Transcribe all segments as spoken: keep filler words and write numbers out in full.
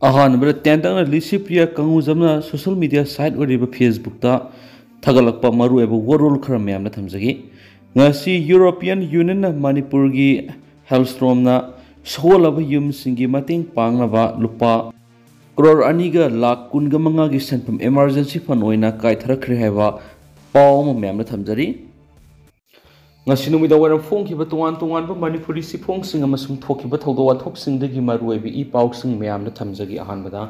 ꯑꯍꯥꯟꯕꯗ ꯇꯦꯟꯇꯛꯅ Licypriya ꯀꯪꯉꯨꯖꯝꯅ social media side ꯑꯣꯏꯔꯤꯕ ꯐꯦꯁꯕꯨꯛꯇ ꯊꯥꯒꯠꯂꯛꯄ ꯃꯔꯨꯑꯣꯏꯕ ꯋꯥꯔꯣꯜ ꯈꯔ ꯃꯌꯥꯝꯗ ꯊꯝꯖꯒꯦ꯫ ꯉꯁꯤ ꯌꯨꯔꯣꯄꯤꯌꯟ ꯌꯨꯅꯤꯌꯟꯅ ꯃꯅꯤꯄꯨꯔꯒꯤ ꯍꯦꯜꯁꯇ꯭ꯔꯣꯝꯅ ꯁꯣꯛꯍꯜꯂꯕ ꯌꯨꯝꯁꯤꯡꯒꯤ ꯃꯇꯦꯡ ꯄꯥꯡꯅꯕ ꯂꯨꯄꯥ ꯀ꯭ꯔꯣꯔ ꯑꯅꯤꯒ ꯂꯥꯈ ꯀꯨꯟꯒ ꯃꯉꯥꯒꯤ ꯁꯦꯟꯐꯝ ꯏꯃꯥꯔꯖꯦꯟꯁꯤ ꯐꯟ ꯑꯣꯏꯅ ꯀꯥꯏꯊꯔꯛꯈ꯭ꯔꯦ ꯍꯥꯏꯕ ꯄꯥꯎ ꯑꯃ ꯃꯌꯥꯝꯗ ꯊꯝꯖꯔꯤ꯫ ꯉꯁꯤ ꯅꯨꯃꯤꯗꯥꯡ ꯋꯥꯏꯔꯝ ꯐꯣꯡꯈꯤꯕ ꯇꯣꯉꯥꯟ ꯇꯣꯉꯥꯟꯕ ꯃꯅꯤꯄꯨꯔꯤ ꯆꯦꯐꯣꯡꯁꯤꯡ ꯑꯃꯁꯨꯡ ꯊꯣꯛꯈꯤꯕ ꯊꯧꯗꯣꯛ ꯋꯥꯊꯣꯛꯁꯤꯡꯗꯒꯤ ꯃꯔꯨꯑꯣꯏꯕ ꯏ ꯄꯥꯎꯁꯤꯡ ꯃꯌꯥꯝꯗ ꯊꯝꯖꯒꯦ꯫ ꯑꯍꯥꯟꯕꯗ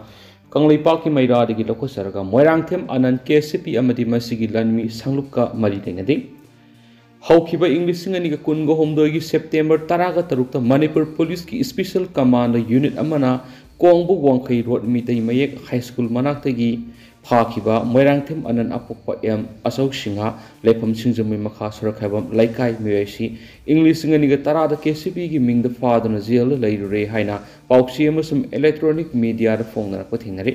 ꯀꯪꯂꯩꯄꯥꯛꯀꯤ ꯃꯩꯔꯥꯗꯒꯤ ꯂꯧꯈꯠꯆꯔꯒ, ꯃꯣꯏꯔꯥꯡꯊꯦꯝ ꯑꯅꯟ ꯀꯦ ꯁꯤ ꯄꯤ ꯑꯃꯗꯤ ꯃꯁꯤꯒꯤ ꯂꯥꯟꯃꯤ ꯁꯪꯂꯨꯞꯀ ꯃꯔꯤ ꯂꯩꯅꯗꯦ꯫ ꯍꯧꯈꯤꯕ ꯏꯪ ꯂꯤꯁꯤꯡ ꯑꯅꯤꯒ ꯀꯨꯟꯒ ꯍꯨꯝꯗꯣꯏꯒꯤ ꯁꯦꯞꯇꯦꯝꯕꯔ ꯇꯔꯥꯒ ꯇꯔꯨꯛꯇ ꯃꯅꯤꯄꯨꯔ ꯄꯨꯂꯤꯁꯀꯤ ꯏꯁꯄꯤꯁꯦꯜ ꯀꯃꯥꯟꯗꯣ ꯌꯨꯅꯤꯠ ꯑꯃꯅ ꯀꯣꯡꯕ ꯋꯥꯡꯈꯩ ꯔꯣꯗ ꯃꯤꯇꯩ ꯃꯌꯦꯛ ꯍꯥꯏ ꯁ꯭ꯀꯨꯜ ꯃꯅꯥꯛꯇꯒꯤ ꯐꯥꯈꯤꯕ ꯃꯣꯏꯔꯥꯡꯊꯦꯝ ꯑꯅꯟ ꯑꯄꯣꯛꯄ ꯑꯦꯝ ꯑꯆꯧ ꯁꯤꯡꯍ, ꯂꯩꯐꯝ ꯁꯤꯡꯖꯃꯩ ꯃꯈꯥ ꯁꯣꯔꯣꯛꯈꯥꯏꯕꯝ ꯂꯩꯀꯥꯏ ꯃꯤꯑꯣꯏ ꯑꯁꯤ ꯏꯪ ꯂꯤꯁꯤꯡ ꯑꯅꯤꯒ ꯇꯔꯥꯗ ꯀꯦ ꯁꯤ ꯄꯤꯒꯤ ꯃꯤꯡꯗ ꯐꯥꯗꯨꯅ ꯖꯦꯜꯗ ꯂꯩꯔꯨꯔꯦ ꯍꯥꯏꯅ ꯄꯥꯎꯆꯦ ꯑꯃꯁꯨꯡ ꯏꯂꯦꯛꯇ꯭ꯔꯣꯅꯤꯛ ꯃꯤꯗꯤꯌꯥꯗ ꯐꯣꯡꯅꯔꯛꯄ ꯊꯦꯡꯅꯔꯤ꯫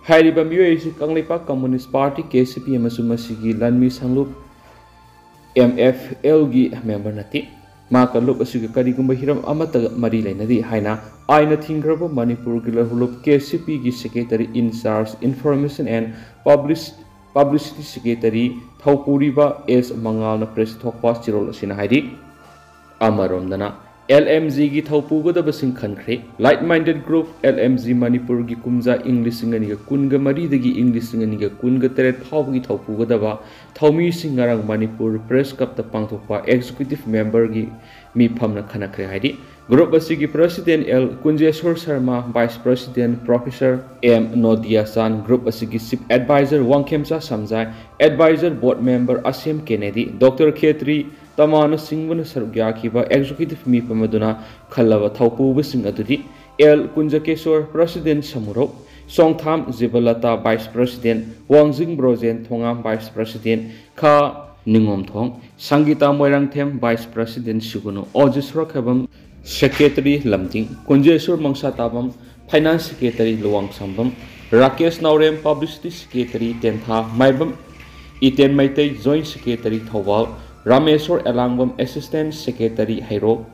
ꯍꯥꯏꯔꯤꯕ ꯃꯤꯑꯣꯏ ꯑꯁꯤ Kangleipak communist party, K C ꯄꯤ, ꯑꯃꯁꯨꯡ ꯃꯁꯤꯒꯤ ꯂꯥꯟꯃꯤ ꯁꯪꯂꯨꯞ ꯑꯦꯝ ꯑꯦꯐ ꯑꯦꯜꯒꯤ ꯃꯦꯝꯕꯔ ꯅꯠꯇꯦ꯫ ꯃꯍꯥꯛꯀ ꯂꯨꯞ ꯑꯁꯤꯒ ꯀꯔꯤꯒꯨꯝꯕ ꯍꯤꯔꯝ ꯑꯃꯠꯇꯒ ꯃꯔꯤ ꯂꯩꯅꯗꯦ ꯍꯥꯏꯅ ꯑꯥꯏꯟꯅ ꯊꯤꯡꯈ꯭ꯔꯕ ꯃꯅꯤꯄꯨꯔꯒꯤ ꯂꯨꯞ ꯀꯦ ꯁꯤ ꯄꯤꯒꯤ secretary in charge information and public-, publicity secretary ꯊꯧꯄꯨꯔꯤꯕ ꯑꯦꯁ ꯃꯉꯥꯜꯅ ꯄ꯭ꯔꯦꯁ ꯊꯣꯛꯄ ꯆꯦꯔꯣꯜ ꯑꯁꯤꯅ ꯍꯥꯏꯔꯤ꯫ ꯑꯃꯔꯣꯝꯗꯅ, ꯑꯦꯜ ꯑꯦꯝ ꯖꯤꯒꯤ ꯊꯧꯄꯨꯒꯗꯕꯁꯤꯡ ꯈꯟꯈ꯭ꯔꯦ꯫ Like-minded group L M G ꯃꯅꯤꯄꯨꯔꯒꯤ ꯀꯨꯝꯖꯥ ꯏꯪ ꯂꯤꯁꯤꯡ ꯑꯅꯤꯒ ꯀꯨꯟꯒ ꯃꯔꯤꯗꯒꯤ ꯏꯪ ꯂꯤꯁꯤꯡ ꯑꯅꯤꯒ ꯀꯨꯟꯒ ꯇꯔꯦꯠ ꯐꯥꯎꯕꯒꯤ ꯊꯧꯄꯨꯒꯗꯕ ꯊꯧꯃꯤꯁꯤꯡ ꯉꯔꯥꯡ ꯃꯅꯤꯄꯨꯔ ꯄ꯭ꯔꯦꯁ ꯀ꯭ꯂꯕꯇ ꯄꯥꯡꯊꯣꯛꯄ ꯑꯦꯛꯖꯤꯀ꯭ꯌꯨꯇꯤꯚ ꯃꯦꯝꯕꯔꯒꯤ ꯃꯤꯐꯝꯅ ꯈꯟꯅꯈ꯭ꯔꯦ ꯍꯥꯏꯔꯤ꯫ ꯒ꯭ꯔꯨꯞ ꯑꯁꯤꯒꯤ president L Kunjesor Sharma, vice president professor M Nodiya Chand, group ꯑꯁꯤꯒꯤ chief adviser Wangkhemcha Samjai, adviser board member Asem Kennedy, doctor Khetri ꯇꯃꯥꯅꯆꯤꯡꯕꯅ ꯁꯔꯨꯛ ꯌꯥꯈꯤꯕ ꯑꯦꯛꯖꯤꯀ꯭ꯌꯨꯇꯤꯚ ꯃꯤꯐꯝ ꯑꯗꯨꯅ ꯈꯜꯂꯕ ꯊꯧꯄꯨꯕꯁꯤꯡ ꯑꯗꯨꯗꯤ L Kunjakesor, president Samurou, Songtham Jibalata, vice president Wangjing Brojen, Thongam, vice president Kha Ningomthong, Sangita Moirangthem, vice president Sugunu, Ojesor Khebam, secretary Lamding, Kunjesor Mangsatabam, finance secretary Luwangsambam, Rakesh Naorem, publicity secretary ꯇꯦꯟꯊꯥ ꯃꯥꯏꯕꯝ, Iten Meitei, joint secretary Thoubal, Ramesor Elangbam, assistant secretary Heirok,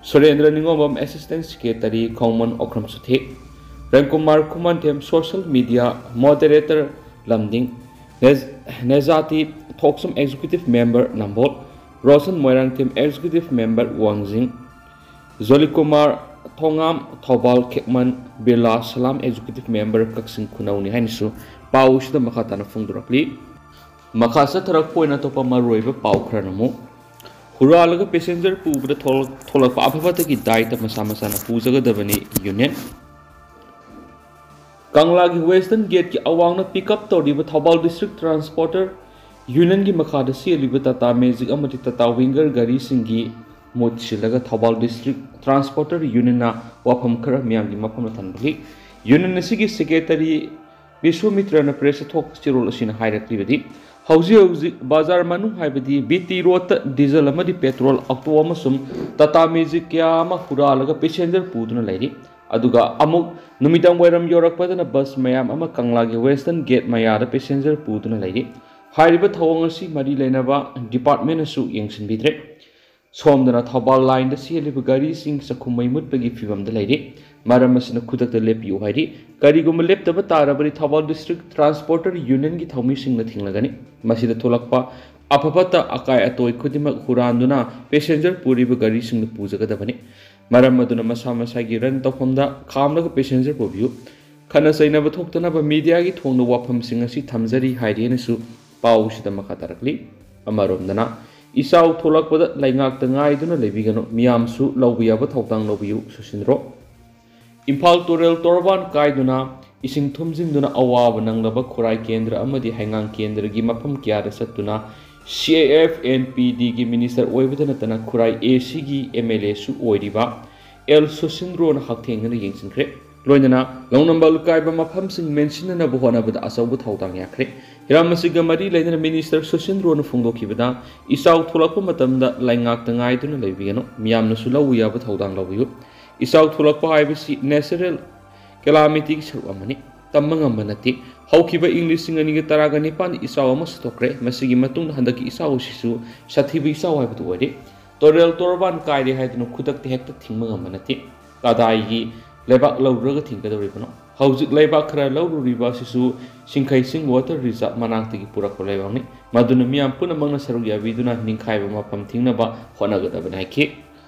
Surendra Ningombam, assistant secretary Khongman Okram Chuthek, Premkumar Khumanthem, social media moderator, Lamding. ꯅꯦꯖ-, ꯅꯦꯖꯥꯇꯤ ꯊꯣꯛꯁꯝ, executive member, ꯅꯝꯕꯣꯜ꯫ Roshan Moirangthem, executive member, ꯋꯥꯡꯖꯤꯡ꯫ ꯖꯣꯂꯤꯀꯨꯃꯥꯔ ꯊꯣꯉꯥꯝ, ꯊꯧꯕꯥꯜ꯫ ꯈꯦꯛꯃꯟ ꯕꯤꯔꯂꯥ ꯁꯂꯥꯝ, executive member, ꯀꯛꯆꯤꯡ ꯈꯨꯅꯧꯅꯤ ꯍꯥꯏꯅꯁꯨ ꯄꯥꯎ ꯑꯁꯤꯗ ꯃꯈꯥ ꯇꯥꯅ ꯐꯣꯡꯗꯣꯔꯛꯂꯤ꯫ ꯃꯈꯥ ꯆꯠꯊꯔꯛꯄ ꯑꯣꯏꯅ ꯑꯇꯣꯞꯄ ꯃꯔꯨꯑꯣꯏꯕ ꯄꯥꯎ ꯈꯔꯅ ꯑꯃꯨꯛ, ꯍꯨꯔꯥꯜꯂꯒ passenger ꯄꯨꯕꯗ ꯊꯣꯛꯂꯛ-, ꯊꯣꯛꯂꯛꯄ ꯑꯐ ꯐꯠꯇꯒꯤ ꯗꯥꯏꯇ ꯃꯁꯥ ꯃꯁꯥꯅ ꯄꯨꯖꯒꯗꯕꯅꯤ, union꯫ ꯀꯪꯂꯥꯒꯤ western gateꯀꯤ ꯑꯋꯥꯡꯅ pick up ꯇꯧꯔꯤꯕ ꯊꯧꯕꯥꯜ district transporter unionꯒꯤ ꯃꯈꯥꯗ ꯆꯦꯜꯂꯤꯕ Tata Magic ꯑꯃꯗꯤ Tata Winger ꯒꯥꯔꯤꯁꯤꯡꯒꯤ ꯃꯍꯨꯠ ꯁꯤꯜꯂꯒ ꯊꯧꯕꯥꯜ district transporter unionꯅ ꯋꯥꯐꯝ ꯈꯔ ꯃꯤꯌꯥꯝꯒꯤ ꯃꯐꯝꯗ ꯊꯝꯕꯒꯤ, union ꯑꯁꯤꯒꯤ secretary ꯕꯤꯁ꯭ꯋꯥꯃꯤꯇ꯭ꯔꯅ pressꯇ ꯊꯣꯛꯄ ꯆꯦꯔꯣꯜ ꯑꯁꯤꯅ ꯍꯥꯏꯔꯛꯂꯤꯕꯗꯤ, ꯍꯧꯖꯤꯛ ꯍꯧꯖꯤꯛ ꯕꯖꯥꯔ ꯃꯅꯨꯡ ꯍꯥꯏꯕꯗꯤ ꯕꯤ ꯇꯤ ꯔꯣꯗꯇ diesel ꯑꯃꯗꯤ petrol, auto ꯑꯃꯁꯨꯡ Tata Magic ꯀꯌꯥ ꯑꯃ ꯍꯨꯔꯥꯜꯂꯒ passenger ꯄꯨꯗꯨꯅ ꯂꯩꯔꯤ꯫ ꯑꯗꯨꯒ ꯑꯃꯨꯛ ꯅꯨꯃꯤꯗꯥꯡ ꯋꯥꯏꯔꯝ ꯌꯧꯔꯛꯄꯗꯅ bus ꯃꯌꯥꯝ ꯑꯃ ꯀꯪꯂꯥꯒꯤ western gate ꯃꯌꯥꯗ passenger ꯄꯨꯗꯨꯅ ꯂꯩꯔꯤ꯫ ꯍꯥꯏꯔꯤꯕ ꯊꯧꯑꯣꯡ ꯑꯁꯤ ꯃꯔꯤ ꯂꯩꯅꯕ departmentꯅꯁꯨ ꯌꯦꯡꯁꯤꯟꯕꯤꯗ꯭ꯔꯦ꯫ ꯁꯣꯝꯗꯅ ꯊꯧꯕꯥꯜ lineꯗ ꯆꯦꯜꯂꯤꯕ ꯒꯥꯔꯤꯁꯤꯡ ꯆꯥꯛꯈꯨꯝ ꯃꯩ ꯃꯨꯠꯄꯒꯤ ꯐꯤꯚꯝꯗ ꯂꯩꯔꯤ꯫ ꯃꯔꯝ ꯑꯁꯤꯅ ꯈꯨꯗꯛꯇ ꯂꯦꯞꯄꯤꯌꯨ ꯍꯥꯏꯔꯤ꯫ ꯀꯔꯤꯒꯨꯝꯕ ꯂꯦꯞꯇꯕ ꯇꯥꯔꯕꯗꯤ ꯊꯧꯕꯥꯜ district transporter unionꯒꯤ ꯊꯧꯃꯤꯁꯤꯡꯅ ꯊꯤꯡꯂꯒꯅꯤ꯫ ꯃꯁꯤꯗ ꯊꯣꯛꯂꯛꯄ ꯑꯐ ꯐꯠꯇ ꯑꯀꯥꯏ ꯑꯇꯣꯏ ꯈꯨꯗꯤꯡꯃꯛ ꯍꯨꯔꯥꯟꯗꯨꯅ passenger ꯄꯨꯔꯤꯕ ꯒꯥꯔꯤꯁꯤꯡꯅ ꯄꯨꯖꯒꯗꯕꯅꯤ꯫ ꯃꯔꯝ ꯑꯗꯨꯅ ꯃꯁꯥ ꯃꯁꯥꯒꯤ run ꯇꯧꯐꯝꯗ ꯈꯥꯝꯂꯒ passenger ꯄꯨꯕꯤꯌꯨ꯫ ꯈꯠꯅ ꯆꯩꯅꯕ ꯊꯣꯛꯇꯅꯕ mediaꯒꯤ ꯊꯣꯡꯗ ꯋꯥꯐꯝꯁꯤꯡ ꯑꯁꯤ ꯊꯝꯖꯔꯤ ꯍꯥꯏꯔꯤ ꯍꯥꯏꯅꯁꯨ ꯄꯥꯎꯁꯤꯗ ꯃꯈꯥ ꯇꯥꯔꯛꯂꯤ꯫ ꯑꯃꯔꯣꯝꯗꯅ, ꯏꯆꯥꯎ ꯊꯣꯛꯂꯛꯄꯗ ꯂꯩꯉꯥꯛꯇ ꯉꯥꯏꯗꯨꯅ ꯂꯩꯕꯤꯒꯅꯨ, ꯃꯤꯌꯥꯝꯁꯨ ꯂꯧꯕ ꯌꯥꯕ ꯊꯧꯗꯥꯡ ꯂꯧꯕꯤꯌꯨ, ꯁꯨꯁꯤꯟꯗ꯭ꯔꯣ꯫ ꯏꯝꯐꯥꯜ ꯇꯨꯔꯦꯜ ꯇꯣꯔꯕꯥꯟ ꯀꯥꯏꯗꯨꯅ ꯏꯁꯤꯡ ꯊꯨꯝꯖꯤꯟꯗꯨꯅ ꯑꯋꯥꯕ ꯅꯪꯂꯕ ꯈꯨꯔꯥꯏ ꯀꯦꯟꯗ꯭ꯔ ꯑꯃꯗꯤ ꯍꯩꯉꯥꯡ ꯀꯦꯟꯗ꯭ꯔꯒꯤ ꯃꯐꯝ ꯀꯌꯥꯗ ꯆꯠꯇꯨꯅ C A F N P Dꯒꯤ minister ꯑꯣꯏꯕꯇ ꯅꯠꯇꯅ ꯈꯨꯔꯥꯏ ACꯒꯤ MLAꯁꯨ ꯑꯣꯏꯔꯤꯕ ꯑꯦꯜ ꯁꯨꯁꯤꯟꯗ꯭ꯔꯣꯅ ꯍꯛꯊꯦꯡꯅꯅ ꯌꯦꯡꯁꯤꯟꯈ꯭ꯔꯦ꯫ ꯂꯣꯏꯅꯅ ꯂꯧꯅꯝꯕ ꯂꯨꯀꯥꯏꯕ ꯃꯐꯝꯁꯤꯡ ꯃꯦꯟꯁꯤꯟꯅꯅꯕ ꯍꯣꯠꯅꯕꯗ ꯑꯆꯧꯕ ꯊꯧꯗꯥꯡ ꯌꯥꯈ꯭ꯔꯦ꯫ ꯍꯤꯔꯝ ꯑꯁꯤꯒ ꯃꯔꯤ ꯂꯩꯅꯅ minister ꯁꯨꯁꯤꯟꯗ꯭ꯔꯣꯅ ꯐꯣꯡꯗꯣꯛꯈꯤꯕꯗ, ꯏꯆꯥꯎ ꯊꯣꯛꯂꯛꯄ ꯃꯇꯝꯗ ꯂꯩꯉꯥꯛꯇ ꯉꯥꯏꯗꯨꯅ ꯂꯩꯕꯤꯒꯅꯨ, ꯃꯤꯌꯥꯝꯅꯁꯨ ꯂꯧꯕ ꯌꯥꯕ ꯊꯧꯗꯥꯡ ꯂꯧꯕꯤꯌꯨ꯫ ꯏꯆꯥꯎ ꯊꯣꯛꯂꯛꯄ ꯍꯥꯏꯕꯁꯤ natural calamityꯒꯤ ꯁꯔꯨꯛ ꯑꯃꯅꯤ꯫ ꯇꯝꯕ ꯉꯝꯕ ꯅꯠꯇꯦ꯫ ꯍꯧꯈꯤꯕ ꯏꯪ ꯂꯤꯁꯤꯡ ꯑꯅꯤꯒ ꯇꯔꯥꯒ ꯅꯤꯄꯥꯟꯗ ꯏꯆꯥꯎ ꯑꯃ ꯁꯟꯗꯣꯛꯈ꯭ꯔꯦ꯫ ꯃꯁꯤꯒꯤ ꯃꯇꯨꯡꯗ ꯍꯟꯗꯛꯀꯤ ꯏꯆꯥꯎ ꯑꯁꯤꯁꯨ ꯁꯥꯊꯤꯕ ꯏꯆꯥꯎ ꯍꯥꯏꯕꯗꯨ ꯑꯣꯏꯔꯦ꯫ ꯇꯨꯔꯦꯜ ꯇꯣꯔꯕꯥꯟ ꯀꯥꯏꯔꯦ ꯍꯥꯏꯗꯨꯅ ꯈꯨꯗꯛꯇ ꯍꯦꯛꯇ ꯊꯤꯡꯕ ꯉꯝꯕ ꯅꯠꯇꯦ꯫ ꯀꯗꯥꯏꯒꯤ ꯂꯩꯕꯥꯛ ꯂꯧꯔꯨꯔꯒ ꯊꯤꯡꯒꯗꯧꯔꯤꯕꯅꯣ? ꯍꯧꯖꯤꯛ ꯂꯩꯕꯥꯛ ꯈꯔ ꯂꯧꯔꯨꯔꯤꯕ ꯑꯁꯤꯁꯨ ꯁꯤꯡꯈꯩꯁꯤꯡ ꯋꯥꯇꯔ ꯔꯤꯖꯥꯔꯚ ꯃꯅꯥꯛꯇꯒꯤ ꯄꯨꯔꯛꯄ ꯂꯩꯕꯥꯛꯅꯤ꯫ ꯃꯗꯨꯅ ꯃꯤꯌꯥꯝ ꯄꯨꯝꯅꯃꯛꯅ ꯁꯔꯨꯛ ꯌꯥꯕꯤꯗꯨꯅ ꯅꯤꯡꯈꯥꯏꯕ ꯃꯐꯝ ꯊꯤꯡꯅꯕ ꯍꯣꯠꯅꯒꯗꯕꯅꯤ ꯍꯥꯏꯈꯤ꯫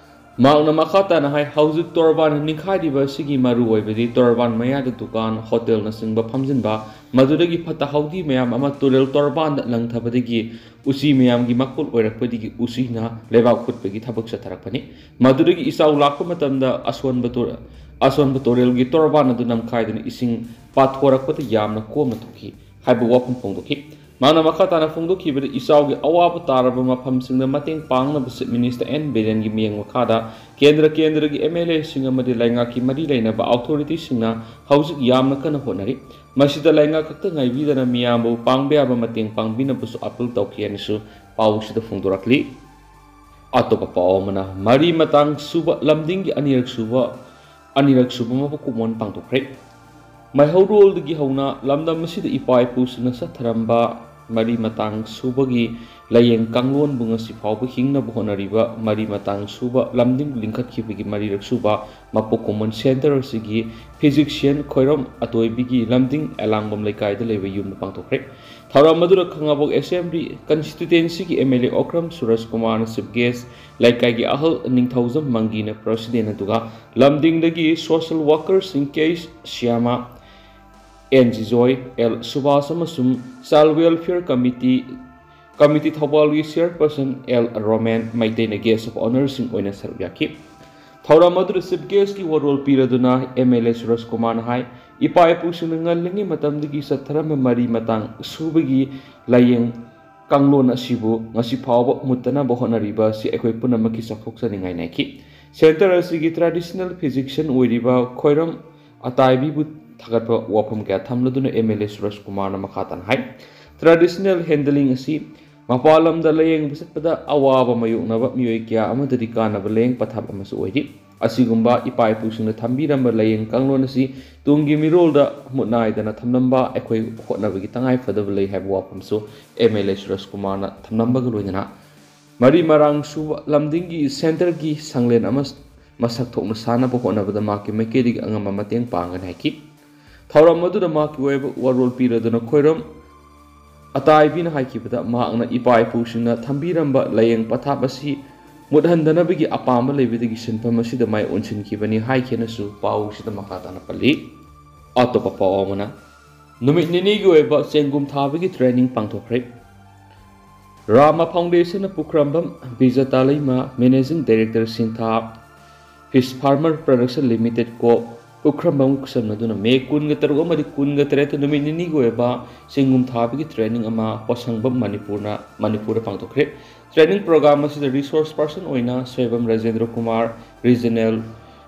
ꯃꯍꯥꯛꯅ ꯃꯈꯥ ꯇꯥꯅ ꯍꯥꯏ, ꯍꯧꯖꯤꯛ ꯇꯣꯔꯕꯥꯟ ꯅꯤꯡꯈꯥꯏꯔꯤꯕ ꯑꯁꯤꯒꯤ ꯃꯔꯨꯑꯣꯏꯕꯗꯤ ꯇꯣꯔꯕꯥꯟ ꯃꯌꯥꯗ ꯗꯨꯀꯥꯟ, ꯍꯣꯇꯦꯜꯅꯆꯤꯡꯕ ꯐꯝꯖꯤꯟꯕ, ꯃꯗꯨꯗꯒꯤ ꯐꯠꯇ ꯍꯥꯎꯗꯤ ꯃꯌꯥꯝ ꯑꯃ ꯇꯨꯔꯦꯜ ꯇꯣꯔꯕꯥꯟꯗ ꯂꯪꯊꯕꯗꯒꯤ ꯎꯆꯤ ꯃꯌꯥꯝꯒꯤ ꯃꯀꯣꯜ ꯑꯣꯏꯔꯛꯄꯗꯒꯤ ꯎꯆꯤꯅ ꯂꯩꯕꯥꯛ ꯍꯨꯠꯄꯒꯤ ꯊꯕꯛ ꯆꯠꯊꯔꯛꯄꯅꯤ꯫ ꯃꯗꯨꯗꯒꯤ ꯏꯆꯥꯎ ꯂꯥꯛꯄ ꯃꯇꯝꯗ ꯑꯁꯣꯟꯕ ꯇꯣ-, ꯑꯁꯣꯟꯕ ꯇꯨꯔꯦꯜꯒꯤ ꯇꯣꯔꯕꯥꯟ ꯑꯗꯨ ꯅꯝꯈꯥꯏꯗꯨꯅ ꯏꯁꯤꯡ ꯄꯥꯊꯣꯔꯛꯄꯗ ꯌꯥꯝꯅ ꯀꯣꯝꯅ ꯊꯣꯛꯈꯤ ꯍꯥꯏꯕ ꯋꯥꯐꯝ ꯐꯣꯡꯗꯣꯛꯈꯤ꯫ ꯃꯥꯅ ꯃꯈꯥ ꯇꯥꯅ ꯐꯣꯡꯗꯣꯛꯈꯤꯕꯗ, ꯏꯆꯥꯎꯒꯤ ꯑꯋꯥꯕ ꯇꯥꯔꯕ ꯃꯐꯝꯁꯤꯡꯗ ꯃꯇꯦꯡ ꯄꯥꯡꯅꯕ Chief Minister ꯑꯦꯟ ꯕꯤꯔꯦꯟꯒꯤ ꯃꯤꯠꯌꯦꯡ ꯃꯈꯥꯗ ꯀꯦꯟꯗ꯭ꯔ ꯀꯦꯟꯗ꯭ꯔꯒꯤ ꯑꯦꯝ ꯑꯦꯜ ꯑꯦꯁꯤꯡ ꯑꯃꯗꯤ ꯂꯩꯉꯥꯛꯀꯤ ꯃꯔꯤ ꯂꯩꯅꯕ ꯑꯣꯊꯣꯔꯤꯇꯤꯁꯤꯡꯅ ꯍꯧꯖꯤꯛ ꯌꯥꯝꯅ ꯀꯟꯅ ꯍꯣꯠꯅꯔꯤ꯫ ꯃꯁꯤꯗ ꯂꯩꯉꯥꯛ ꯈꯛꯇ ꯉꯥꯏꯕꯤꯗꯅ ꯃꯤꯌꯥꯝꯕꯨ ꯄꯥꯡꯕ ꯌꯥꯕ ꯃꯇꯦꯡ ꯄꯥꯡꯕꯤꯅꯕꯁꯨ ꯑꯥꯄꯤꯜ ꯇꯧꯈꯤ ꯍꯥꯏꯅꯁꯨ ꯄꯥꯎꯁꯤꯗ ꯐꯣꯡꯗꯣꯔꯛꯂꯤ꯫ ꯑꯇꯣꯞꯄ ꯄꯥꯎ ꯑꯃꯅ, ꯃꯔꯤ ꯃꯇꯥꯡ ꯁꯨꯕ ꯂꯝꯗꯤꯡꯒꯤ ꯑꯅꯤꯔꯛ ꯁꯨꯕ, ꯑꯅꯤꯔꯛ ꯁꯨꯕ ꯃꯄꯣꯛ ꯀꯨꯝꯑꯣꯟ ꯄꯥꯡꯊꯣꯛꯈ꯭ꯔꯦ꯫ ꯃꯩꯍꯧꯔꯣꯜꯗꯒꯤ ꯍꯧꯅ ꯂꯝꯗꯝ ꯑꯁꯤꯗ ꯏꯄꯥ ꯏꯄꯨꯁꯤꯡꯅ ꯆꯠꯊꯔꯝꯕ ꯃꯔꯤ ꯃꯇꯥꯡ ꯁꯨꯕꯒꯤ ꯂꯥꯏꯌꯦꯡ ꯀꯥꯡꯂꯣꯟꯕꯨ ꯉꯁꯤ ꯐꯥꯎꯕ ꯍꯤꯡꯅꯕ ꯍꯣꯠꯅꯔꯤꯕ ꯃꯔꯤ ꯃꯇꯥꯡ ꯁꯨꯕ ꯂꯝꯗꯤꯡ ꯂꯤꯡꯈꯠꯈꯤꯕꯒꯤ ꯃꯔꯤꯔꯛ ꯁꯨꯕ ꯃꯄꯣꯛ ꯀꯨꯝꯑꯣꯟ ꯁꯦꯟꯇꯔ ꯑꯁꯤꯒꯤ physician ꯈꯣꯏꯔꯝ ꯑꯇꯣꯏꯕꯤꯒꯤ ꯂꯝꯗꯤꯡ ꯑꯦꯂꯥꯡꯕꯝ ꯂꯩꯀꯥꯏꯗ ꯂꯩꯕ ꯌꯨꯝꯗ ꯄꯥꯡꯊꯣꯛꯈ꯭ꯔꯦ꯫ ꯊꯧꯔꯝ ꯑꯗꯨꯗ ꯈꯥꯉꯕꯣꯛ ꯑꯦꯁꯦꯝꯕ꯭ꯂꯤ ꯀꯟꯁꯇꯤꯇ꯭ꯋꯦꯟꯁꯤꯒꯤ M L A Okram Suraj ꯀꯨꯃꯥꯔꯅ chief guest, ꯂꯩꯀꯥꯏꯒꯤ ꯑꯍꯜ ꯅꯤꯡꯊꯧꯖꯝ ꯃꯪꯒꯤꯅ president, ꯑꯗꯨꯒ ꯂꯝꯗꯤꯡꯗꯒꯤ social workerꯁꯤꯡ K Shyama, N Jijoi, L ꯁꯨꯕꯥꯁ ꯑꯃꯁꯨꯡ child welfare committee, committee ꯊꯧꯕꯥꯜꯒꯤ chairperson ꯑꯦꯜ ꯔꯣꯃꯦꯟ ꯃꯩꯇꯩꯅ guest of honourꯁꯤꯡ ꯑꯣꯏꯅ ꯁꯔꯨꯛ ꯌꯥꯈꯤ꯫ ꯊꯧꯔꯝ ꯑꯗꯨꯗ chief guestꯀꯤ ꯋꯥꯔꯣꯜ ꯄꯤꯔꯗꯨꯅ ꯑꯦꯝ ꯑꯦꯜ ꯑꯦ ꯁꯨꯔꯖ ꯀꯨꯃꯥꯔꯅ ꯍꯥꯏ, ꯏꯄꯥ ꯏꯄꯨꯁꯤꯡꯅ ꯉꯜꯂꯤꯉꯩ ꯃꯇꯝꯗꯒꯤ ꯆꯠꯊꯔꯝꯕ ꯃꯔꯤ ꯃꯇꯥꯡ ꯁꯨꯕꯒꯤ ꯂꯥꯏꯌꯦꯡ ꯀꯥꯡꯂꯣꯟ ꯑꯁꯤꯕꯨ ꯉꯁꯤ ꯐꯥꯎꯕ ꯃꯨꯠꯇꯅꯕ ꯍꯣꯠꯅꯔꯤꯕ ꯑꯁꯤ ꯑꯩꯈꯣꯏ ꯄꯨꯝꯅꯃꯛꯀꯤ ꯆꯥꯎꯊꯣꯛꯆꯅꯤꯡꯉꯥꯏꯅꯤ ꯍꯥꯏꯈꯤ꯫ Centre ꯑꯁꯤꯒꯤ traditional physician ꯑꯣꯏꯔꯤꯕ ꯈꯣꯏꯔꯝ ꯑꯇꯥꯏꯕꯤꯕꯨ ꯊꯥꯒꯠꯄ ꯋꯥꯐꯝ ꯀꯌꯥ ꯊꯝꯂꯗꯨꯅ ꯑꯦꯝ ꯑꯦꯜ ꯑꯦ ꯁꯨꯔꯖ ꯀꯨꯃꯥꯔꯅ ꯃꯈꯥ ꯇꯥꯅ ꯍꯥꯏ, traditional handling ꯑꯁꯤ ꯃꯄꯥꯟ ꯂꯝꯗ ꯂꯥꯌꯦꯡꯕ ꯆꯠꯄꯗ ꯑꯋꯥꯕ ꯃꯥꯌꯣꯛꯅꯕ ꯃꯤꯑꯣꯏ ꯀꯌꯥ ꯑꯃꯗꯗꯤ ꯀꯥꯟꯅꯕ ꯂꯥꯌꯦꯡ ꯄꯊꯥꯞ ꯑꯃꯁꯨ ꯑꯣꯏꯔꯤ꯫ ꯑꯁꯤꯒꯨꯝꯕ ꯏꯄꯥ ꯏꯄꯨꯁꯤꯡꯅ ꯊꯝꯕꯤꯔꯝꯕ ꯂꯥꯌꯦꯡ ꯀꯥꯡꯂꯣꯟ ꯑꯁꯤ ꯇꯨꯡꯒꯤ ꯃꯤꯔꯣꯜꯗ ꯃꯨꯠ ꯅꯥꯏꯗꯅ ꯊꯝꯂꯝꯕ ꯑꯩꯈꯣꯏ ꯍꯣꯠꯅꯕꯒꯤ ꯇꯉꯥꯏ ꯐꯗꯕ ꯂꯩ ꯍꯥꯏꯕ ꯋꯥꯐꯝꯁꯨ ꯑꯦꯝ ꯑꯦꯜ ꯑꯦ ꯁꯨꯔꯖ ꯀꯨꯃꯥꯔꯅ ꯊꯝꯂꯝꯕꯒ ꯂꯣꯏꯅꯅ ꯃꯔꯤ ꯃꯔꯥꯡ ꯁꯨꯕ ꯂꯝꯗꯤꯡꯒꯤ centreꯒꯤ ꯁꯪꯂꯦꯟ ꯑꯃ ꯃꯁꯛ ꯊꯣꯛꯅ ꯁꯥꯟꯅꯕ ꯍꯣꯠꯅꯕꯗ ꯃꯍꯥꯛꯀꯤ ꯃꯥꯏꯀꯩꯗꯒꯤ ꯑꯉꯝꯕ ꯃꯇꯦꯡ ꯄꯥꯡꯒꯅꯤ ꯍꯥꯏꯈꯤ꯫ ꯊꯧꯔꯝ ꯑꯗꯨꯗ ꯃꯍꯥꯛꯀꯤ ꯑꯣꯏꯕ ꯋꯥꯔꯣꯜ ꯄꯤꯔꯗꯨꯅ ꯈꯣꯏꯔꯝ ꯑꯇꯥꯏꯕꯤꯅ ꯍꯥꯏꯈꯤꯕꯗ, ꯃꯍꯥꯛꯅ ꯏꯄꯥ ꯏꯄꯨꯁꯤꯡꯅ ꯊꯝꯕꯤꯔꯝꯕ ꯂꯥꯏꯌꯦꯡ ꯄꯊꯥꯞ ꯑꯁꯤ ꯃꯨꯠꯍꯟꯗꯅꯕꯒꯤ ꯑꯄꯥꯝꯕ ꯂꯩꯕꯗꯒꯤ ꯁꯤꯟꯐꯝ ꯑꯁꯤꯗ ꯃꯥꯏ ꯑꯣꯟꯁꯤꯟꯈꯤꯕꯅꯤ ꯍꯥꯏꯈꯤꯅꯁꯨ ꯄꯥꯎꯁꯤꯗ ꯃꯈꯥ ꯇꯥꯅ ꯄꯜꯂꯤ꯫ ꯑꯇꯣꯞꯄ ꯄꯥꯎ ꯑꯃꯅ, ꯅꯨꯃꯤꯠ ꯅꯤꯅꯤꯒꯤ ꯑꯣꯏꯕ ꯆꯦꯡꯒꯨꯝ ꯊꯥꯕꯒꯤ training ꯄꯥꯡꯊꯣꯛꯈ꯭ꯔꯦ꯫ ꯔꯥꯃꯥ Foundationꯅ ꯄꯨꯈ꯭ꯔꯝꯕꯝ ꯕꯤꯖꯇꯥꯂꯩꯃ, Managing Director ꯁꯤꯟꯊꯥ Fish Farmer Production Limited Co. ꯄꯨꯈ꯭ꯔꯝꯕꯝ ꯈꯨꯠꯁꯝꯅꯗꯨꯅ ꯃꯦ ꯀꯨꯟꯒ ꯇꯔꯨꯛ ꯑꯃꯗꯤ ꯀꯨꯟꯒ ꯇꯔꯦꯠꯇ ꯅꯨꯃꯤꯠ ꯅꯤꯅꯤꯒꯤ ꯑꯣꯏꯕ ꯆꯦꯡꯒꯨꯝ ꯊꯥꯕꯒꯤ training ꯑꯃ ꯄꯣꯠꯁꯪꯕꯝ ꯃꯅꯤꯄꯨꯔꯅ, ꯃꯅꯤꯄꯨꯔꯗ ꯄꯥꯡꯊꯣꯛꯈ꯭ꯔꯦ꯫ Training program ꯑꯁꯤꯗ resource person ꯑꯣꯏꯅ ꯁꯣꯏꯕꯝ ꯔꯥꯖꯦꯟꯗ꯭ꯔ ꯀꯨꯃꯥꯔ, Regional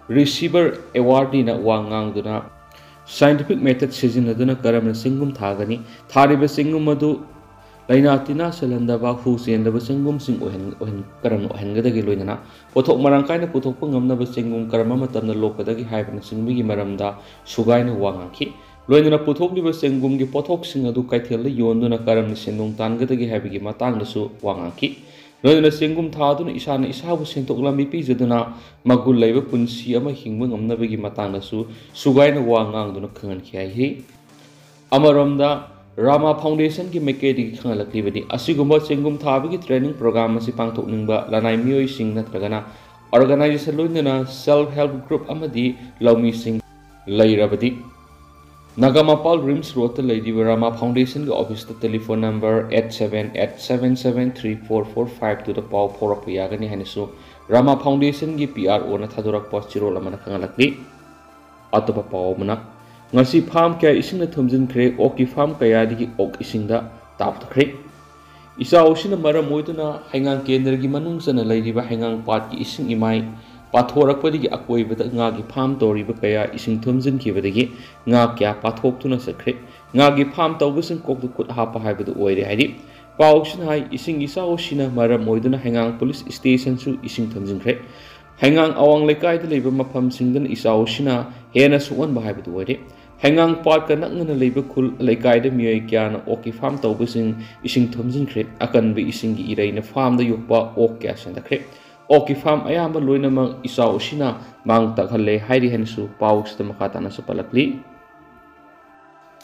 Receiver Awardꯅ ꯋꯥ ꯉꯥꯡꯗꯨꯅ, scientific method ꯁꯤꯖꯤꯟꯅꯗꯨꯅ ꯀꯔꯝꯅ ꯆꯦꯡꯒꯨꯝ ꯊꯥꯒꯅꯤ, ꯊꯥꯔꯤꯕ ꯆꯦꯡꯒꯨꯝ ꯑꯗꯨ ꯂꯥꯏꯅꯥ ꯇꯤꯟꯅꯥ ꯆꯦꯜꯍꯟꯗꯕ, ꯍꯨ ꯆꯦꯟꯗꯕ ꯆꯦꯡꯒꯨꯝꯁꯤꯡ ꯑꯣꯏꯍꯟ-, ꯑꯣꯏꯍꯟ-, ꯀꯔꯝꯅ ꯑꯣꯏꯍꯟꯒꯗꯒꯦ, ꯂꯣꯏꯅꯅ ꯄꯣꯠꯊꯣꯛ ꯃꯔꯥꯡ ꯀꯥꯏꯅ ꯄꯨꯊꯣꯛꯄ ꯉꯝꯅꯕ ꯆꯦꯡꯒꯨꯝ ꯀꯔꯝꯕ ꯃꯇꯝꯗ ꯂꯣꯛꯀꯗꯒꯦ ꯍꯥꯏꯕꯅꯆꯤꯡꯕꯒꯤ ꯃꯔꯝꯗ ꯁꯨꯒꯥꯏꯅ ꯋꯥ ꯉꯥꯡꯈꯤ꯫ ꯂꯣꯏꯅꯅ ꯄꯨꯊꯣꯛꯂꯤꯕ ꯆꯦꯡꯒꯨꯝꯒꯤ ꯄꯣꯠꯊꯣꯛꯁꯤꯡ ꯑꯗꯨ ꯀꯩꯊꯦꯜꯗ ꯌꯣꯟꯗꯨꯅ ꯀꯔꯝꯅ ꯁꯦꯟꯗꯣꯡ ꯇꯥꯟꯒꯗꯒꯦ ꯍꯥꯏꯕꯒꯤ ꯃꯇꯥꯡꯗꯁꯨ ꯋꯥ ꯉꯥꯡꯈꯤ꯫ ꯂꯣꯏꯅꯅ ꯆꯦꯡꯒꯨꯝ ꯊꯥꯗꯨꯅ ꯏꯁꯥꯅ ꯏꯁꯥꯕꯨ ꯁꯦꯟꯊꯣꯛ ꯂꯝꯕꯤ ꯄꯤꯖꯗꯨꯅ ꯃꯒꯨꯟ ꯂꯩꯕ ꯄꯨꯟꯁꯤ ꯑꯃ ꯍꯤꯡꯕ ꯉꯝꯅꯕꯒꯤ ꯃꯇꯥꯡꯗꯁꯨ ꯁꯨꯒꯥꯏꯅ ꯋꯥ ꯉꯥꯡꯗꯨꯅ ꯈꯪꯍꯟꯈꯤ ꯍꯥꯏꯈꯤ꯫ ꯑꯃꯔꯣꯝꯗ, ꯔꯥꯃꯥ Foundationꯒꯤ ꯃꯥꯏꯀꯩꯗꯒꯤ ꯈꯪꯍꯜꯂꯛꯂꯤꯕꯗꯤ, ꯑꯁꯤꯒꯨꯝꯕ ꯆꯦꯡꯒꯨꯝ ꯊꯥꯕꯒꯤ training program ꯑꯁꯤ ꯄꯥꯡꯊꯣꯛꯅꯤꯡꯕ ꯂꯅꯥꯏ ꯃꯤꯑꯣꯏꯁꯤꯡ ꯅꯠꯇ꯭ꯔꯒꯅ organization ꯂꯣꯏꯅꯅ self help group ꯑꯃꯗꯤ ꯂꯧꯃꯤꯁꯤꯡ ꯂꯩꯔꯕꯗꯤ, ꯅꯥꯒꯥꯃꯄꯥꯜ RIMS Roadꯇ ꯂꯩꯔꯤꯕ Rama Foundationꯒꯤ officeꯇ telephone number eight seven eight seven seven three four four five twoꯗ ꯄꯥꯎ ꯐꯥꯎꯔꯛꯄ ꯌꯥꯒꯅꯤ ꯍꯥꯏꯅꯁꯨ ꯔꯥꯃꯥ Foundationꯒꯤ PROꯅ ꯊꯥꯗꯣꯔꯛꯄ ꯆꯦꯔꯣꯜ ꯑꯃꯅ ꯈꯪꯍꯜꯂꯛꯂꯤ꯫ ꯑꯇꯣꯞꯄ ꯄꯥꯎ ꯑꯃꯅ, ꯉꯁꯤ farm ꯀꯌꯥ ꯏꯁꯤꯡꯅ ꯊꯨꯝꯖꯤꯟꯈ꯭ꯔꯦ, ꯑꯣꯛꯀꯤ farm ꯀꯌꯥꯗꯒꯤ ꯑꯣꯛ ꯏꯁꯤꯡꯗ ꯇꯥꯎꯊꯈ꯭ꯔꯦ꯫ ꯏꯆꯥꯎꯁꯤꯅ ꯃꯔꯝ ꯑꯣꯏꯗꯨꯅ ꯍꯩꯉꯥꯡ ꯀꯦꯟꯗ꯭ꯔꯒꯤ ꯃꯅꯨꯡ ꯆꯟꯅ ꯂꯩꯔꯤꯕ ꯍꯩꯉꯥꯡ ꯄꯥꯠꯀꯤ ꯏꯁꯤꯡ ꯏꯃꯥꯏ ꯄꯥꯊꯣꯔꯛꯄꯗꯒꯤ ꯑꯀꯣꯏꯕꯗ ꯉꯥꯒꯤ farm ꯇꯧꯔꯤꯕ ꯀꯌꯥ ꯏꯁꯤꯡ ꯊꯨꯝꯖꯤꯟꯈꯤꯕꯗꯒꯤ ꯉꯥ ꯀꯌꯥ ꯄꯥꯊꯣꯛꯇꯨꯅ ꯆꯠꯈ꯭ꯔꯦ꯫ ꯉꯥꯒꯤ farm ꯇꯧꯕꯁꯤꯡ ꯀꯣꯛꯇ ꯈꯨꯠ ꯍꯥꯞꯄ ꯍꯥꯏꯕꯗꯨ ꯑꯣꯏꯔꯦ ꯍꯥꯏꯔꯤ꯫ ꯄꯥꯎꯁꯤꯅ ꯍꯥꯏ, ꯏꯁꯤꯡ ꯏꯆꯥꯎꯁꯤꯅ ꯃꯔꯝ ꯑꯣꯏꯗꯨꯅ ꯍꯩꯉꯥꯡ police stationꯁꯨ ꯏꯁꯤꯡ ꯊꯨꯝꯖꯤꯟꯈ꯭ꯔꯦ꯫ ꯍꯩꯉꯥꯡ ꯑꯋꯥꯡ ꯂꯩꯀꯥꯏꯗ ꯂꯩꯕ ꯃꯐꯝꯁꯤꯡꯗꯅ ꯏꯆꯥꯎꯁꯤꯅ ꯍꯦꯟꯅ ꯁꯣꯛꯍꯟꯕ ꯍꯥꯏꯕꯗꯨ ꯑꯣꯏꯔꯦ꯫ ꯍꯩꯉꯥꯡ ꯄꯥꯠꯀ ꯅꯛꯅꯅ ꯂꯩꯕ ꯈꯨꯜ ꯂꯩꯀꯥꯏꯗ ꯃꯤꯑꯣꯏ ꯀꯌꯥꯅ ꯑꯣꯛꯀꯤ farm ꯇꯧꯕꯁꯤꯡ ꯏꯁꯤꯡ ꯊꯨꯝꯖꯤꯟꯈ꯭ꯔꯦ꯫ ꯑꯀꯟꯕ ꯏꯁꯤꯡꯒꯤ ꯏꯔꯩꯅ farmꯗ ꯌꯣꯛꯄ ꯑꯣꯛ ꯀꯌꯥ ꯁꯦꯟꯗꯈ꯭ꯔꯦ꯫ ꯑꯣꯛꯀꯤ ꯐꯥꯔꯝ ꯑꯌꯥꯝꯕ ꯂꯣꯏꯅꯃꯛ ꯏꯆꯥꯎ ꯑꯁꯤꯅ ꯃꯥꯡ ꯇꯥꯛꯍꯜꯂꯦ ꯍꯥꯏꯔꯤ ꯍꯥꯏꯅꯁꯨ ꯄꯥꯎꯁꯤꯗ ꯃꯈꯥ ꯇꯥꯅꯁꯨ ꯄꯜꯂꯛꯂꯤ꯫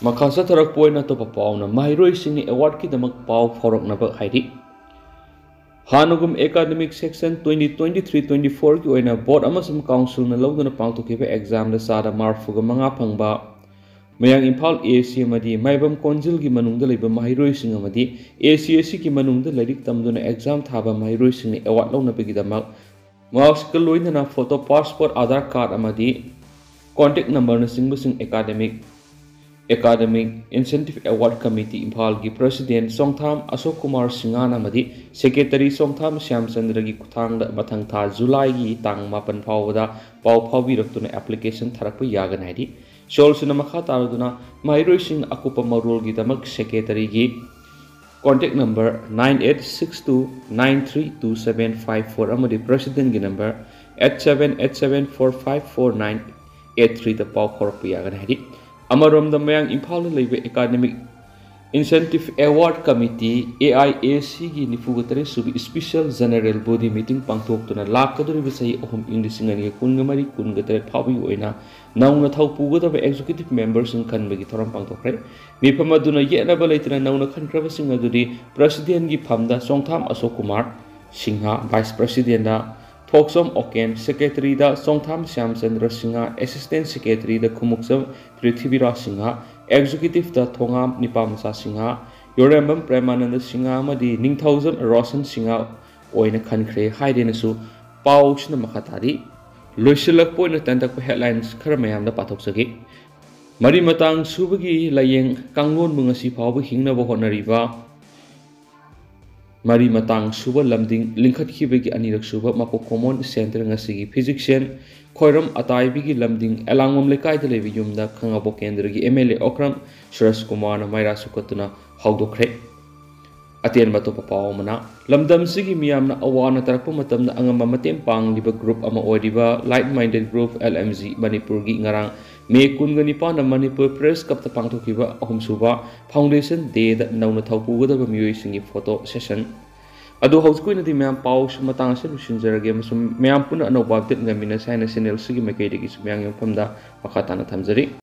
ꯃꯈꯥ ꯆꯠꯊꯔꯛꯄ ꯑꯣꯏꯅ ꯑꯇꯣꯞꯄ ꯄꯥꯎꯅ ꯃꯍꯩꯔꯣꯏꯁꯤꯡꯅ ꯑꯦꯋꯥꯔꯗꯀꯤꯗꯃꯛ ꯄꯥꯎ ꯐꯥꯎꯔꯛꯅꯕ ꯍꯥꯏꯔꯤ꯫ ꯍꯥꯟꯅꯒꯨꯝ academic session twenty twenty three twenty fourꯒꯤ ꯑꯣꯏꯅ ꯕꯣꯔꯗ ꯑꯃꯁꯨꯡ ꯀꯥꯎꯟꯁꯤꯜꯅ ꯂꯧꯗꯨꯅ ꯄꯥꯡꯊꯣꯛꯈꯤꯕ ꯑꯦꯛꯖꯥꯝꯗ ꯆꯥꯗ ꯃꯔꯐꯨꯒ ꯃꯉꯥ ꯐꯪꯕ ꯃꯌꯥꯡ ꯏꯝꯐꯥꯜ ꯑꯦ ꯁꯤ ꯑꯃꯗꯤ ꯃꯥꯏꯕꯝ ꯀꯣꯟꯖꯤꯜꯒꯤ ꯃꯅꯨꯡꯗ ꯂꯩꯕ ꯃꯍꯩꯔꯣꯏꯁꯤꯡ ꯑꯃꯗꯤ ꯑꯦ ꯁꯤ ꯑꯦꯁ ꯁꯤꯒꯤ ꯃꯅꯨꯡꯗ ꯂꯥꯏꯔꯤꯛ ꯇꯝꯗꯨꯅ ꯑꯦꯛꯖꯥꯝ ꯊꯥꯕ ꯃꯍꯩꯔꯣꯏꯁꯤꯡꯅ ꯑꯦꯋꯥꯔꯗ ꯂꯧꯅꯕꯒꯤꯗꯃꯛ ꯃꯥꯔꯛꯁꯤꯠꯀ ꯂꯣꯏꯅꯅ ꯐꯣꯇꯣ, ꯄꯥꯁꯄꯣꯔꯠ, ꯑꯥꯙꯥꯔ ꯀꯥꯔꯗ ꯑꯃꯗꯤ ꯀꯣꯟꯇꯦꯛ ꯅꯝꯕꯔꯅꯆꯤꯡꯕꯁꯤꯡ academic academic incentive award committee ꯏꯝꯐꯥꯜꯒꯤ ꯄ꯭ꯔꯁꯤꯗꯦꯟ ꯆꯣꯡꯊꯥꯝ ꯑꯁꯣꯛ ꯀꯨꯃꯥꯔ ꯁꯤꯡꯍꯥꯟ ꯑꯃꯗꯤ ꯁꯦꯀ꯭ꯔꯦꯇꯔꯤ ꯆꯣꯡꯊꯥꯝ ꯁ꯭ꯌꯥꯝꯆꯟꯗ꯭ꯔꯒꯤ ꯈꯨꯠꯊꯥꯡꯗ ꯃꯊꯪ ꯊꯥ ꯖꯨꯂꯥꯏꯒꯤ ꯇꯥꯡ ꯃꯥꯄꯟ ꯐꯥꯎꯕꯗ ꯄꯥꯎ ꯐꯥꯎꯕꯤꯔꯛꯇꯨꯅ ꯑꯦꯄ꯭ꯂꯤꯀꯦꯁꯟ ꯊꯥꯔꯛꯄ ꯌꯥꯒꯅꯤ ꯍꯥꯏꯔꯤ꯫ ꯁꯣꯜꯁꯤꯅ ꯃꯈꯥ ꯇꯥꯔꯗꯨꯅ ꯃꯍꯩꯔꯣꯏꯁꯤꯡ ꯑꯀꯨꯞꯄ ꯃꯔꯣꯜꯒꯤꯗꯃꯛ ꯁꯦꯀ꯭ꯔꯦꯇꯔꯤꯒꯤ contact number nine eight six two nine three two seven five four ꯑꯃꯗꯤ ꯄ꯭ꯔꯁꯤꯗꯦꯟꯒꯤ number eight seven eight seven four five four nine eight threeꯗ ꯄꯥꯎ ꯐꯥꯎꯔꯛꯄ ꯌꯥꯒꯅꯤ ꯍꯥꯏꯔꯤ꯫ ꯑꯃꯔꯣꯝꯗ ꯃꯌꯥꯡ ꯏꯝꯐꯥꯜꯗ ꯂꯩꯕ academic incentive award committee, A I A Cꯒꯤ ꯅꯤꯐꯨꯒ ꯇꯔꯦꯠ ꯁꯨꯕ special general body meeting ꯄꯥꯡꯊꯣꯛꯇꯨꯅ ꯂꯥꯛꯀꯗꯧꯔꯤꯕ ꯆꯍꯤ ꯑꯍꯨꯝ, ꯏꯪ ꯂꯤꯁꯤꯡ ꯑꯅꯤꯒ ꯀꯨꯟꯒ ꯃꯔꯤ ꯀꯨꯟꯒ ꯇꯔꯦꯠ ꯐꯥꯎꯕꯒꯤ ꯑꯣꯏꯅ ꯅꯧꯅ ꯊꯧ ꯄꯨꯒꯗꯕ executive memberꯁꯤꯡ ꯈꯟꯕꯒꯤ ꯊꯧꯔꯝ ꯄꯥꯡꯊꯣꯛꯈ꯭ꯔꯦ꯫ ꯃꯤꯐꯝ ꯑꯗꯨꯅ ꯌꯦꯠꯅꯕ ꯂꯩꯇꯅ ꯅꯧꯅ ꯈꯟꯈ꯭ꯔꯕꯁꯤꯡ ꯑꯗꯨꯗꯤ ꯄ꯭ꯔꯁꯤꯗꯦꯟꯒꯤ ꯐꯝꯗ ꯆꯣꯡꯊꯥꯝ ꯑꯁꯣꯛ ꯀꯨꯃꯥꯔ ꯁꯤꯡꯍ, ꯚꯥꯏꯁ ꯄ꯭ꯔꯁꯤꯗꯦꯟꯗ ꯊꯣꯛꯆꯣꯝ ꯑꯣꯀꯦꯟ, ꯁꯦꯀ꯭ꯔꯦꯇꯔꯤꯗ ꯆꯣꯡꯊꯥꯝ ꯁ꯭ꯌꯥꯝꯆꯟꯗ꯭ꯔ ꯁꯤꯡꯍ, ꯑꯦꯁꯤꯁꯇꯦꯟ ꯁꯦꯀ꯭ꯔꯦꯇꯔꯤꯗ ꯈꯨꯃꯨꯛꯆꯝ ꯄ꯭ꯔꯤꯊꯤꯕꯤꯔꯥꯖ ꯁꯤꯡꯍ, ꯑꯦꯛꯖꯤꯀ꯭ꯌꯨꯇꯤꯚꯇ ꯊꯣꯉꯥꯝ ꯅꯤꯄꯥꯃꯆꯥ ꯁꯤꯡꯍ, ꯌꯣꯔꯦꯝꯕꯝ ꯄ꯭ꯔꯦꯃꯥꯅꯟꯗ ꯁꯤꯡꯍ ꯑꯃꯗꯤ ꯅꯤꯡꯊꯧꯖꯝ ꯔꯣꯁꯟ ꯁꯤꯡꯍ ꯑꯣꯏꯅ ꯈꯟꯈ꯭ꯔꯦ ꯍꯥꯏꯔꯦꯅꯁꯨ ꯄꯥꯎꯁꯤꯅ ꯃꯈꯥ ꯇꯥꯔꯤ꯫ ꯂꯣꯏꯁꯤꯜꯂꯛꯄ ꯑꯣꯏꯅ ꯇꯦꯟꯇꯛꯄ headlines ꯈꯔ ꯃꯌꯥꯝꯗ ꯄꯥꯊꯣꯛꯆꯒꯦ꯫ ꯃꯔꯤ ꯃꯇꯥꯡ ꯁꯨꯕꯒꯤ ꯂꯥꯏꯌꯦꯡ ꯀꯥꯡꯂꯣꯟꯕꯨ ꯉꯁꯤ ꯐꯥꯎꯕ ꯍꯤꯡꯅꯕ ꯍꯣꯠꯅꯔꯤꯕ ꯃꯔꯤ ꯃꯇꯥꯡ ꯁꯨꯕ ꯂꯝꯗꯤꯡ ꯂꯤꯡꯈꯠꯈꯤꯕꯒꯤ ꯑꯅꯤꯔꯛ ꯁꯨꯕ ꯃꯄꯣꯛ ꯀꯣꯃꯣꯟ ꯁꯦꯟꯇꯔ ꯉꯁꯤꯒꯤ physician ꯈ꯭ꯋꯥꯏꯔꯝ ꯑꯇꯥꯏꯕꯤꯒꯤ ꯂꯝꯗꯤꯡ ꯑꯦꯂꯥꯡꯕꯝ ꯂꯩꯀꯥꯏꯗ ꯂꯩꯕ ꯌꯨꯝꯗ ꯈꯥꯉꯕꯣꯛ ꯀꯦꯟꯗ꯭ꯔꯒꯤ M L A Okram Suraj ꯀꯨꯃꯥꯔꯅ ꯃꯩꯔꯥ ꯁꯨꯀꯠꯇꯨꯅ ꯍꯧꯗꯣꯛꯈ꯭ꯔꯦ꯫ ꯑꯇꯦꯟꯕ ꯑꯇꯣꯞꯄ ꯄꯥꯎ ꯑꯃꯅ, ꯂꯝꯗꯝꯁꯤꯒꯤ ꯃꯤꯌꯥꯝꯅ ꯑꯋꯥ ꯑꯅꯥ ꯇꯥꯔꯛꯄ ꯃꯇꯝꯗ ꯑꯉꯝꯕ ꯃꯇꯦꯡ ꯄꯥꯡꯂꯤꯕ group ꯑꯃ ꯑꯣꯏꯔꯤꯕ Like Minded Group L M G ꯃꯅꯤꯄꯨꯔꯒꯤ ꯉꯔꯥꯡ ꯃꯦ ꯀꯨꯟꯒ ꯅꯤꯄꯥꯟꯗ ꯃꯅꯤꯄꯨꯔ Press Clubꯇ ꯄꯥꯡꯊꯣꯛꯈꯤꯕ ꯑꯍꯨꯝꯁꯨꯕ Foundation Dayꯗ ꯅꯧꯅ ꯊꯧ ꯄꯨꯒꯗꯕ ꯃꯤꯑꯣꯏꯁꯤꯡꯒꯤ photo session ꯑꯗꯣ ꯍꯧꯖꯤꯛꯀꯤ ꯑꯣꯏꯅꯗꯤ ꯃꯌꯥꯝ ꯄꯥꯎꯁꯤ ꯃꯇꯥꯡ ꯑꯁꯤꯗ ꯂꯣꯏꯁꯤꯟꯖꯔꯒꯦ, ꯑꯃꯁꯨꯡ ꯃꯌꯥꯝ ꯄꯨꯟꯅ ꯑꯅꯧꯕ update ꯉꯥꯏꯃꯤꯟꯅꯁꯤ ꯍꯥꯏꯅ channel ꯑꯁꯤꯒꯤ ꯃꯥꯏꯀꯩꯗꯒꯤꯁꯨ ꯃꯌꯥꯝꯒꯤ ꯃꯐꯝꯗ ꯃꯈꯥ ꯇꯥꯅ ꯊꯝꯖꯔꯤ꯫